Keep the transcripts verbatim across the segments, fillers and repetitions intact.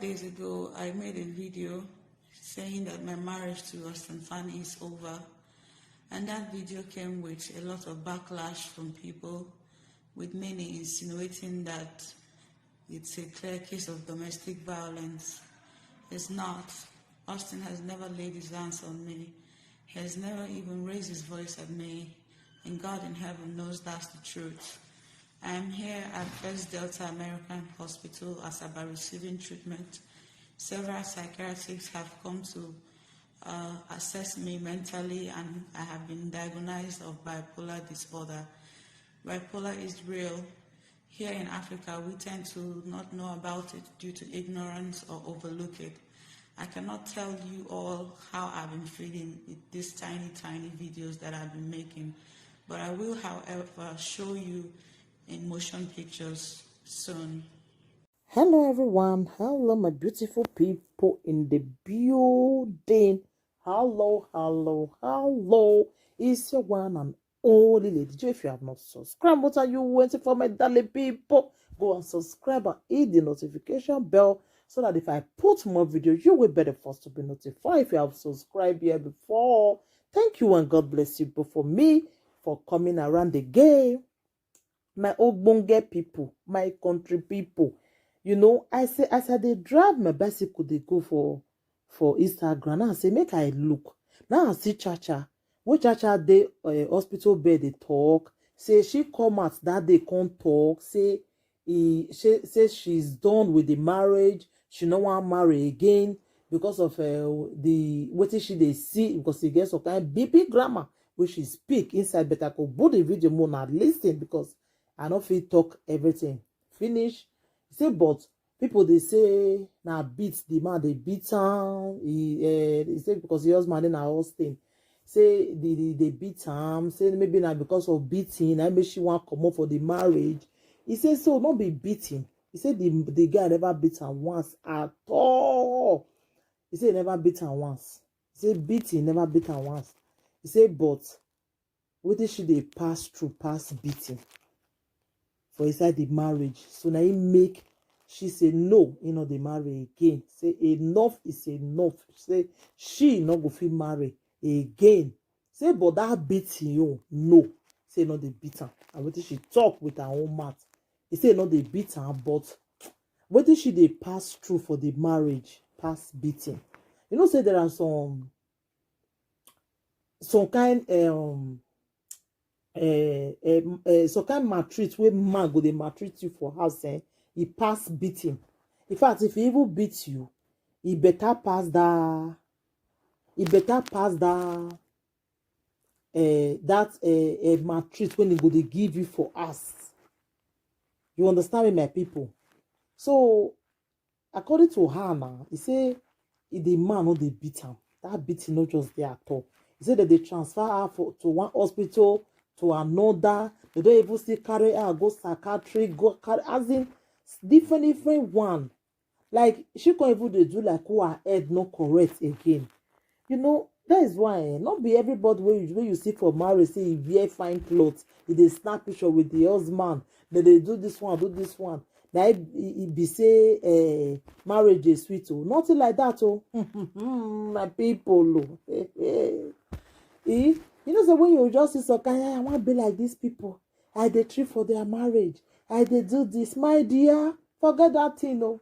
Days ago, I made a video saying that my marriage to Austin Fanny is over. And that video came with a lot of backlash from people, with many insinuating that it's a clear case of domestic violence. It's not. Austin has never laid his hands on me. He has never even raised his voice at me. And God in heaven knows that's the truth. I am here at First Delta American Hospital, Asaba, receiving treatment. Several psychiatrists have come to uh, assess me mentally, and I have been diagnosed of bipolar disorder. Bipolar is real. Here in Africa, we tend to not know about it due to ignorance or overlook it. I cannot tell you all how I've been feeling with these tiny, tiny videos that I've been making, but I will, however, show you in motion pictures soon. Hello, everyone. Hello, my beautiful people in the building. Hello, hello, hello. It's your one and only Lady J. If you have not subscribed, what are you waiting for, my darling people? Go and subscribe and hit the notification bell so that if I put more videos, you will be the first to be notified. If you have subscribed here before, thank you and God bless you. But for me, for coming around again, my ogbonge people, my country people, you know, I say as I dey drive my bicycle dey go for for Instagram, now I say make I look. Now I see Chacha. Wey Chacha dey uh, hospital bed dey talk. Say she come out that day come talk. Say he she say she's done with the marriage. She no wan marry again because of uh, the wetin she dey see, because e get some kind big big grammar wey she speak inside. But I go put the video more na listen because I no fit talk everything finish. Say but people dey say na beat the man dey beat am. He uh, he say because the husband dey na Austin. Say the the dey beat am. Say maybe na because of beating na make she wan comot for the marriage. He say so no be beating. He say the the guy never beat am once at all. He say he never beat am once. He say beating never beat am once. He say but wetin she dey pass through pass beating for inside the marriage. So na him make she say no, he no dey marry again. Say enough is enough. Say she no go fit marry again. Say but that beating you no. Say no dey beat am. And wetin she talk with her own mouth. He say no dey beat am, but wetin she dey pass through for the marriage pass beating. You know say there are some some kind um uh, uh, uh, some kind maltreat wey man go dey maltreat you for house, eh? E pass beating. In fact, if he even beat you, e better pass that e better pass that uh, that uh, uh, maltreat wey e go dey give you for house. You understand me, my people? So according to her now, he say if the man no dey beat am, that beating no just dey at all. He say that they transfer her for, to one hospital to another. They don't even still carry her go psychiatry, go carry as in different different one. Like she can't even dey do like who her head no correct again. You know, that is why eh, not be everybody wey you wey you see for marriage say e wear fine clothes, e dey snap picture with the husband, dem dey do this one, do this one. Na e e- e be say eh, marriage dey sweet o, nothing like that o. My people o. Eh, you know say when you just see some kind, "Ah, I wan be like these people. I dey trip for their marriage. I dey do this, my dear. Forget that thing o.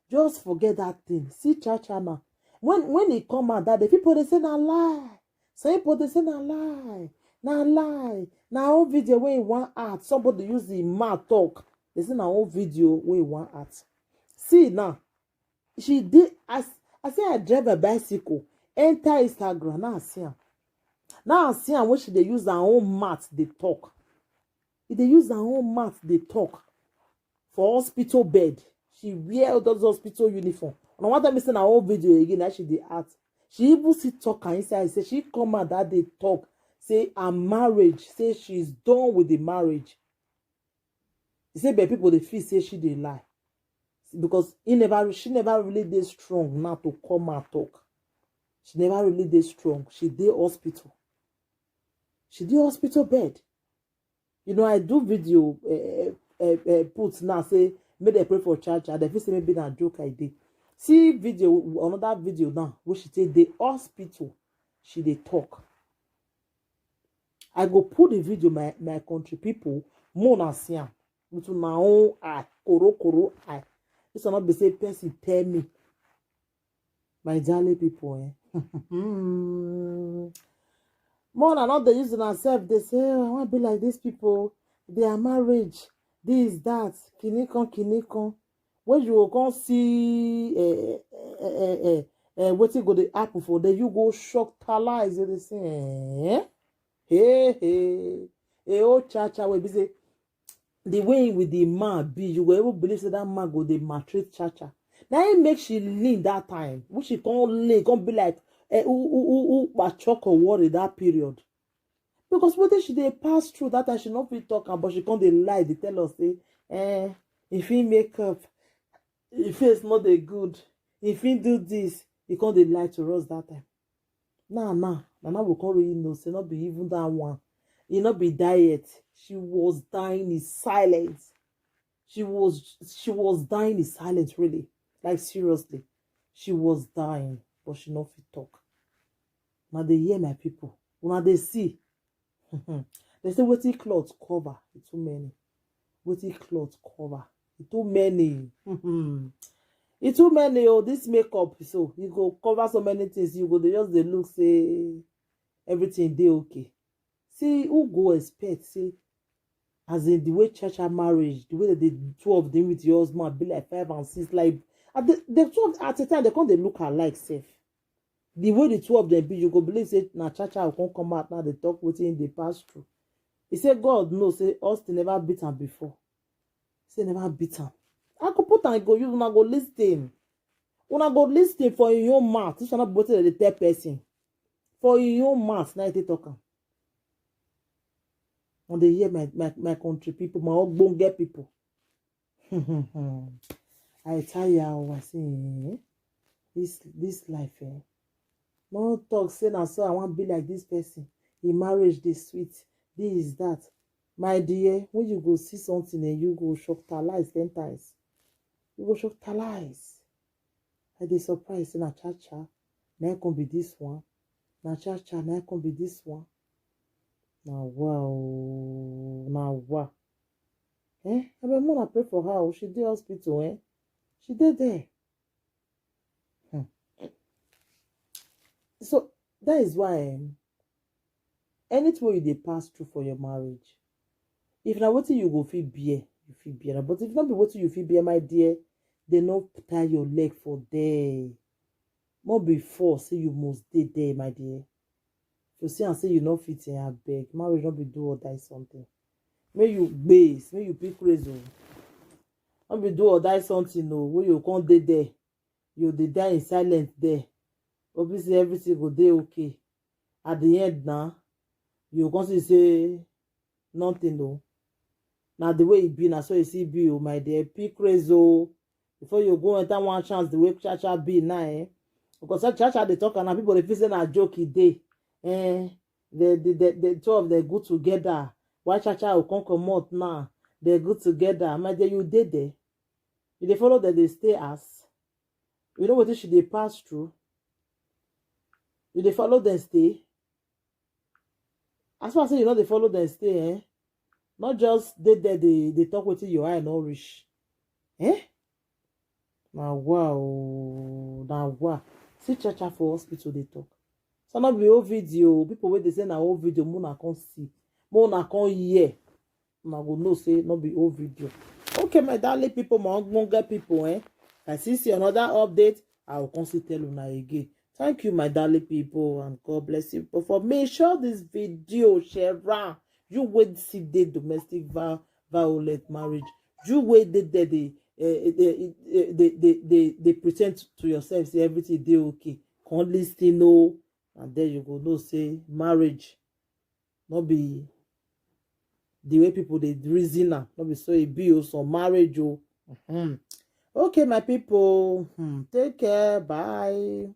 Just forget that thing. See Chacha now. When when he come out that day, people dey say na lie. Some people dey say na lie, na lie. Na own video wey he wan act. Somebody use him mouth talk. They say na own video wey he wan act. See now, she dey as I say I drive a bicycle, enter Instagram, now I see am. Now I see am when she dey use her own mouth dey talk. E dey use her own mouth dey talk for hospital bed. She wear all those hospital uniform. And I want me say na whole video again that she dey act. She even still talk her inside say she come out that day talk say her marriage, say she's done with the marriage. He say but people dey feel say she dey lie because he never she never really dey strong now to come out talk. She never really dey strong. She dey hospital. She dey hospital bed. You know, I do video uh, uh, uh, put now say make dem pray for Chacha. Dem feel say maybe na joke I dey. See video, another video now, wey she take dey hospital, she dey talk. I go put the video, my, my country people, make una see am with una own eye, koro koro eye. This one no be say person tell me. My darling people, eh? More una no dey use una self dey say, "Oh, I wan be like these people, their marriage, this, that, kini kan, kini kan." When you go come see, eh, eh, eh, eh, eh, wetin go dey happen for there, you go shock talize, you dey say, eh? Hey, hey. Eh, oh, cha cha, wey be say, the way with the man be, you go even believe say that man go dey maltreat cha cha. Na him make she lean that time. When she come lean, come be like, eh, who, who, who, who pachoko worry that period. Because wetin she dey pass through that time, she no fit talk am, but she come dey lie, dey tell us say, eh, if he make up, him face no dey good, if he do this, he come dey lie to us that time. Now, now, na now we come really know say no be even that one. E no be diet. She was dying in silence. She was, she was dying in silence, really. Like, seriously. She was dying, but she no fit talk. Now they hear, my people. Una dey see. They say wetin cloth cover, e too many. Wetin cloth cover, e too many. E too many. Oh, this makeup, so you go cover so many things. You go dey just dey look say everything dey okay. See, who go expect say, as in the way cha cha marriage, the way that the two of them with your husband be like five and six, like, at the, the two of, at a time they come dey look alike sef. The way the two of them be, you go believe say na cha cha go come, come out now dey talk wetin dey pass through. He say God know say Austin never beat am before. Say never beat am. I go put am, go use, una go listen. Una go listen for your own mouth. This one no be wetin dem dey tell person. For your own mouth, na e take talk am. Una dey hear, my, my, my country people, my ogbonge people. I tire o, I say, eh? This, this life, eh? No talk say na so I wan be like this person. Him marriage dey sweet. This, that. My dear, when you go see something and you go shock talize ten times. You go shock talize. I dey surprise say na cha cha na e come be this one. Na cha cha na e come be this one. Na wa o, na wa. Eh? Abeg, make una pray for her o. She dey hospital, eh? She dey there. Hmm. So that is why, um, anything wey you dey pass through for your marriage, if na wetin you go fit bear, you fit bear am. But if no be wetin you fit bear, my dear, they no tie your leg for there. No be force say you must dey there, my dear. If you see am say you no fit, eh, abeg, marriage no be do or die something. Make you gbase, make you pick craze o. No be do or die something o, wey you come dey there, you dey die in silence there. Hope say everything go dey okay. At the end now, you go come see say nothing o. Na the way e be, na so e still be o, my dear. Pick craze o. Before you go enter one chance the way cha cha be now, eh? Because cha cha dey talk, and people dey feel say na joke e dey. Eh, the, the, the, the two of them good together. Why cha cha go come comot now? They good together. My dear, you dey there. You dey follow them, dey stay as. You know wetin she dey pass through? You dey follow them stay? As far as say you no dey follow them stay, eh? Not just dey there dey, dey talk wetin your eye no reach. Eh? Na wa o, na wa. See cha cha for hospital dey talk. So no be old video, people wey dey say na old video, make una come see. Make una come hear. Una go know say no be old video. Okay, my darling people, my ogbonge people, eh? I still see another update, I will come still tell una again. Thank you, my darling people, and God bless you. But for me, share this video, share am. You wey see the domestic vi-, violent marriage. You wey dey there, they, eh, they, they, they, they, they pretend to yourself say everything dey okay. Come listen o, and then you go know say marriage no be the way people dey reason am, no be so e be o. Some marriage o. Mhm. Okay, my people, hmm, take care, bye.